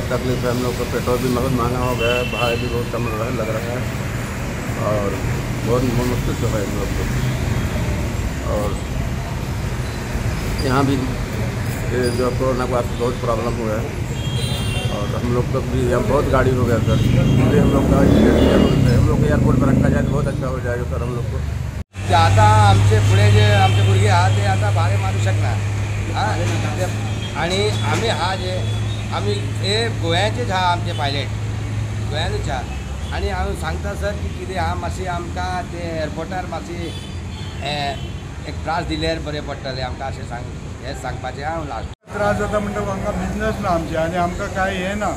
तकलीफ है हम लोग को। पेट्रोल भी बहुत महंगा हो गया है, भाड़ा भी बहुत कम लग रहा है और बहुत मुश्किल से है हम लोग को। और यहाँ भी जो कोरोना के बाद बहुत प्रॉब्लम हुआ है और हम लोग को भी यहाँ बहुत गाड़ी हो गया सर, इसलिए हम लोग का हम लोग एयरपोर्ट पर रखा जाए तो बहुत अच्छा हो जाएगा सर हम लोग को। आता आमचे फुडें जे आमचे भुरगे आहा ते आतां भाडें मारूंक शकना आनी आमी आहा जे आमी हे गोंयाचेच आहा, आमचे पायलट गोंयानूच आहा। आनी हांव सांगता सर की कितें आहा मातशी आमकां ते एअरपोर्टार मातशी एक त्रास दिल्यार बरें पडटलें आमकां, अशें सांग हें सांगपाचें हांव लास्ट। त्रास जाता म्हणटा हांगा बिजनस ना आमचें आनी आमकां कांय हें ना,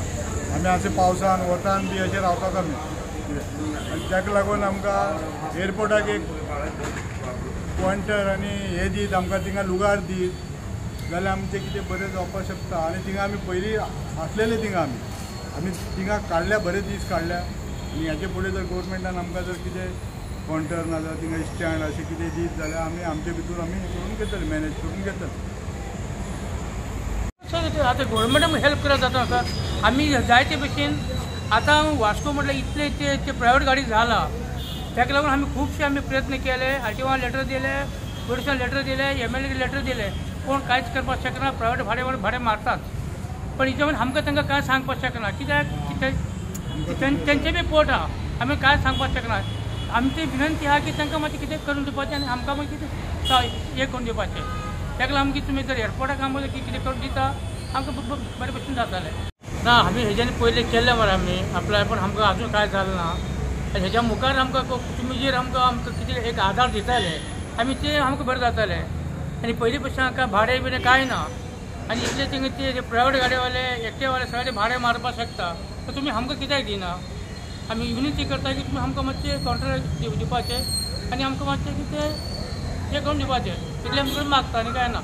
आमी अशें पावसान वतान बी अशें रावतात आमी आनी ताका लागून आमकां एअरपोर्टाक एक कावंटर आनी हे दीत आमकां थिंगा लुगार दीत जाल्यार आमचें कितें बरें जावपाक शकता। आनी थिंगा आमी पयलीं आसलेले थिंगा आमी आमी थिंगा काडल्या बरे दीस काडल्या आनी हाचे फुडें जर गव्हर्मेंटान आमकां जर कितें कावंटर ना जाल्यार थिंगा स्टँड अशें कितें दीत जाल्यार आमी आमचे भितर आमी करून घेतले, मॅनेज करून घेतले। सर आतां गव्हर्मेंटाक हेल्प करप जाता सर, आमी जायते भशेन आतां वास्को म्हटल्यार इतले ते प्रायवेट गाडी जाला, ताका लागून आमी खुबशे आमी प्रयत्न केले, आरटीओन लेटर दिले, पुलिसान लेटर दिले, एमएलए लेटर दिले, कोण कांयच करपाक शकना, प्रायवेट भाडें भाडें मारतात। पण हिच्या आमकां तांकां कांय सांगपाक शकना, कित्याक तेंचे बी पोट आहा, आमी कांय सांगपाक शकना। आमची विनंती आहा की तांकां मातशें कितें करून दिवपाचें आनी आमकां मागीर कितें हें करून दिवपाचें। ताका लागून आमकां तुमी जर एअरपोर्टाक आमकां कितें करून दिता आमकां बरे भशेन जातालें। ना आमी हेज्यान पयलीं केल्लें मरे आमी अप्लाय, पण आमकां आजून कांय जालें ना। हेज्या मुखार आमकां तुमी जर आमकां आमकां कितें एक आधार दिताले आमी ते आमकां बरें जातालें। आनी पयलीं भशेन आमकां भाडें बिडें कांय ना आनी इतले थिंगा ते प्रायवेट गाडयेवाले एकटेवाले सगळे भाडें मारपाक शकता, तर तुमी आमकां कित्याक दिना? आमी विनंती करता की तुमी आमकां मातशें कावंटर दिवपाचें आनी आमकां मातशें कितें हें करून दिवपाचें, इतलें आमकां मागता आनी कांय ना।